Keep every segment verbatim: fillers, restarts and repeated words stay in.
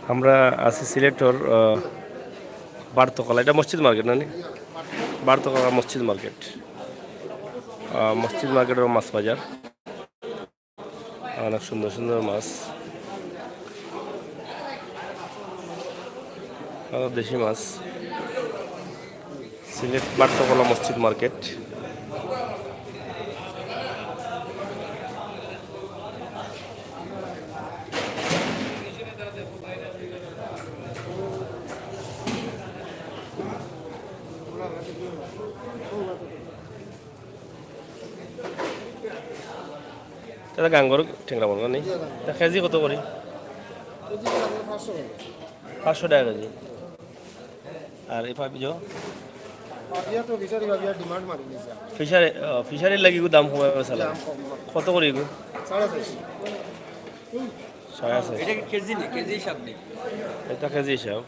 আমরা আছি সিলেটর, আহ, বারতকলা, এটা মসজিদ মার্কেট না নি? বারতকলা মসজিদ মার্কেট, আহ, মসজিদ মার্কেটর মাছ বাজার। অনেক সুন্দর সুন্দর মাছ, আহ, দেশি মাছ। সিলেট বারতকলা মসজিদ মার্কেট। দাদা, গাঙ্গর টেংরা বলবো নি? তা কেজি কত করি? কেজি পাঁচশো টাকা। পাঁচশো টাকা কেজি। আর এই পাপিজো? পাপিয়া তো ফিশারি ভাবিয়া ডিমান্ড মারি নিছে। ফিশারি, আহ, ফিশারির লাগি গো দাম কমাই গেছে। দাম কম। কত করি গো? সাড়ে চারশো। সাড়ে চারশো। এটা কি কেজি নি? কেজি হিসাব নি? এটা কেজি হিসাব।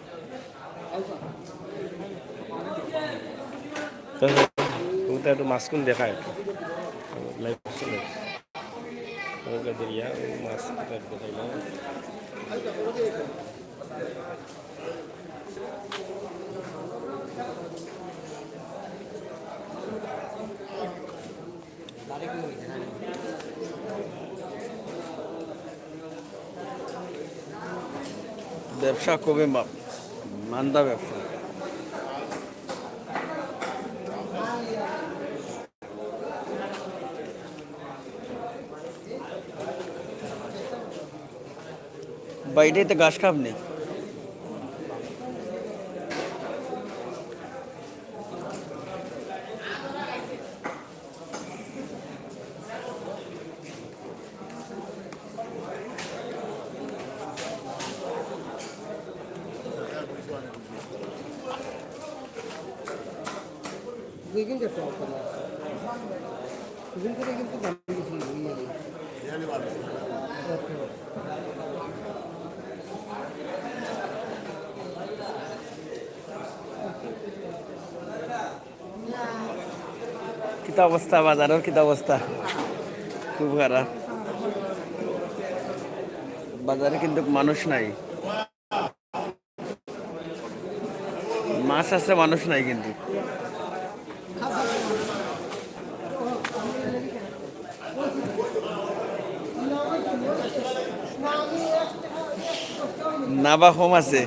তো তুমি তো একটু মাছগুন দেখায় একটু। লাইভ চলে। ওকে দরিয়া, ওই মাছ দেখাইলাম। ব্যবসা খুবই মা-, মান্দা ব্যবসা। বাইরে তো ঘাস খাব নেই। দুই দিন করতে পারতাম না। দুই দিন করে কিন্তু দাম বেশি হয়ে যাবে। কিতা অবস্থা বাজারর, কিতা অবস্থা? খুব খারাপ। বাজারে কিন্তু মানুষ নাই। মাছ আছে, মানুষ নাই কিন্তু। না বা কম আছে।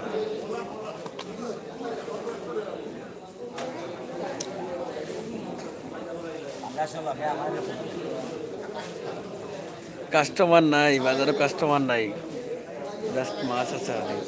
কাস্টমার নাই, বাজারো কাস্টমার নাই, just মাছ আছে খালি।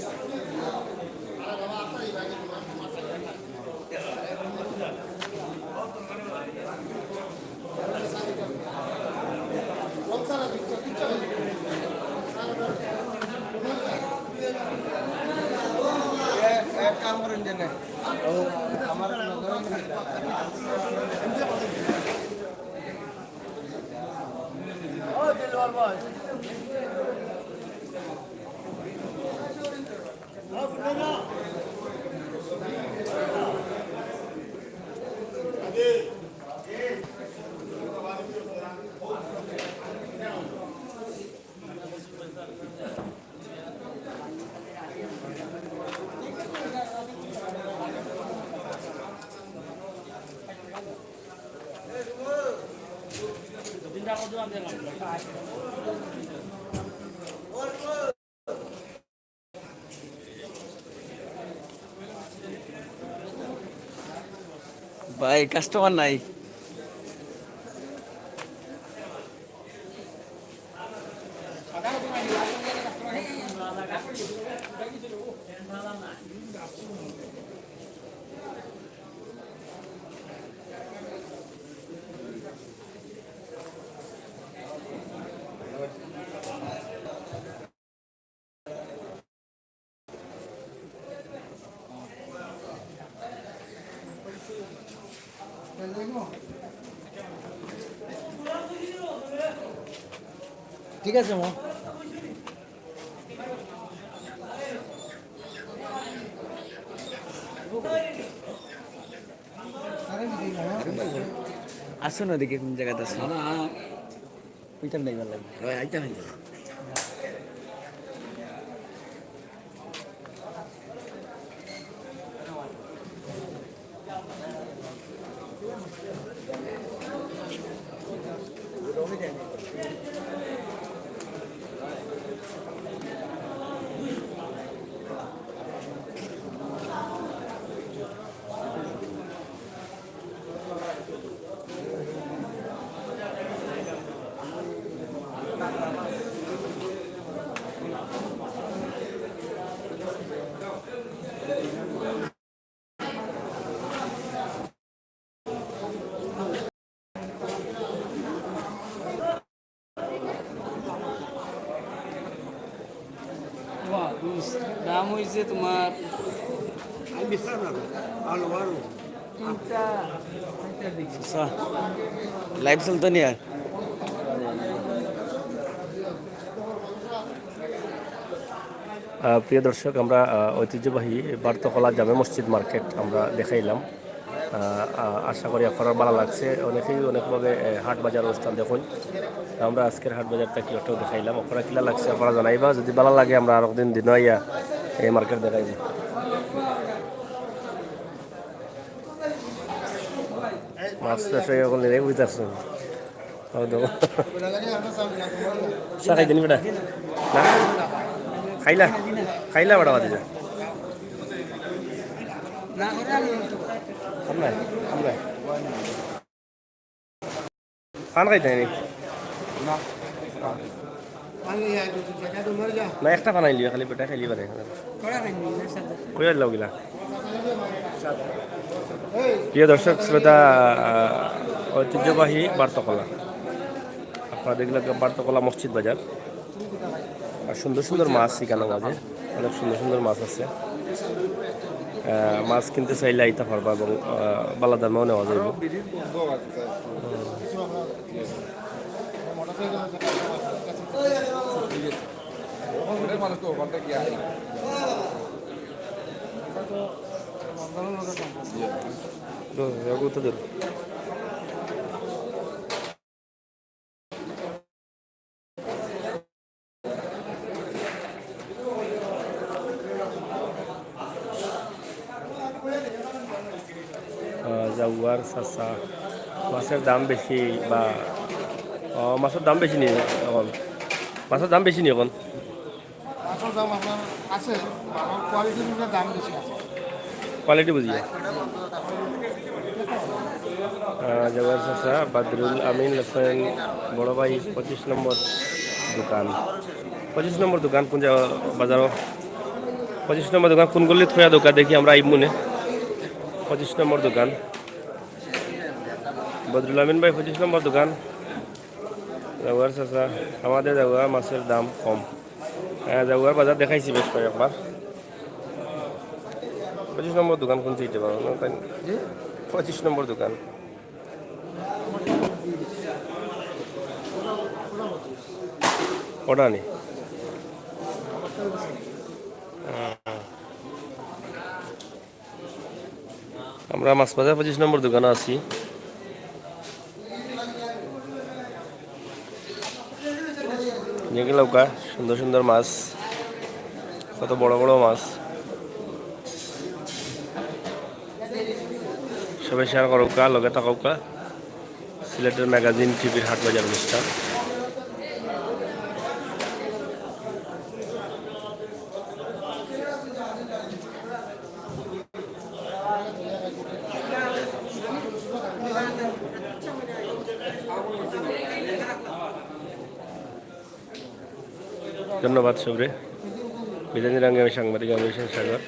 ভাই, কাস্টমার নাই। ঠিক আছে, মা। আসো না, দেখি কোন জায়গাতে আছে। না, না। ওইটা নেই, ভালো লাগে। ওই, এইটা নেই। বাহ, দোস্ত, দাম হইছে তোমার আমি বিশ্রাম রাখো। আলো বারো। তিনটা, চারটার দিকে। আচ্ছা, লাইভ চলতো নি আর? আহ, প্রিয় দর্শক, আমরা, আহ, ঐতিহ্যবাহী বার্তকলা জামে মসজিদ মার্কেট আমরা দেখাইলাম। আহ, আহ, আশা করি আপনারার ভালা লাগছে। অনেকেই অনেকভাবে, আহ, হাট বাজার অনুষ্ঠান দেখইন। তো আমরা আজকের হাট বাজারটা কি একটু দেখাইলাম। আপনারার কিলা লাগছে আপনারা জানাইবা। যদি ভালা লাগে আমরা আরক দিন দিন আইয়া এই মার্কেট দেখাইব। মাছ ব্যবসায়ী এখন নিয়ে বুঝতে পারছেন। খাওয়া দাওয়া। চা খাইতে নি বেটা? না? খাইলা? খাইলা বেটা বাদে যা। সামনে, সামনে। পান খাইতে নি? না। না, একটা পান আইলিও, খালি বেটা খাইলি পারে। কই আর লাউগিলা? প্রিয় দর্শক শ্রোতা, আহ, ঐতিহ্যবাহী বার্তকলা, আপনারা দেখলেন বার্তকলা মসজিদ বাজার। আর সুন্দর সুন্দর মাছ এখানে মাঝে, অনেক সুন্দর সুন্দর মাছ আছে। আহ, মাছ কিনতে চাইলে আইতে পারবা এবং, আহ, ভালা দামেও নেওয়া যাইব। আহ, জাউয়ার চাচা, মাছের দাম বেশি বা, আহ, মাছের দাম বেশি নি এখন? মাছের দাম বেশি নি এখন? মাছর দাম আপনার আছে, আমার কোয়ালিটির উপরে দাম বেশি আছে। কোয়ালিটি বুঝিয়া। আহ, জওয়ার চাচা, বাদরুল আমিন হোসেন, বড় ভাই, পঁচিশ নম্বর দোকান। পঁচিশ নম্বর দোকান কোন জাগা, বাজারো? পঁচিশ নম্বর দোকান কোন গলিত খোয়া দোকান দেখি আমরা আইব মনে। পঁচিশ নম্বর দোকান। বদরুল আমিন ভাই, পঁচিশ নম্বর দোকান। জওয়ার চাচা, আমাদের জওয়ার মাছের দাম কম। হ্যাঁ, জওয়ার বাজার দেখাইছি বেশ কয়েকবার। পঁচিশ নম্বর দোকান কোন সিটে পাবো না, তাই? জি? পঁচিশ নম্বর দোকান। ওটা নি। হ্যাঁ। আমরা মাছ বাজার পঁচিশ নম্বর দোকানো আছি। দেখলাউক্কা সুন্দর সুন্দর মাছ, কত বড় বড় মাছ। সবাই শেয়ার করউক্কা, লগে থাকউক্কা। সিলেটের ম্যাগাজিন টিভির হাট বাজার অনুষ্ঠান। ধন্যবাদ সবরে। বিদায় নিরাঙ্গে আমি সাংবাদিক আমি সাগর।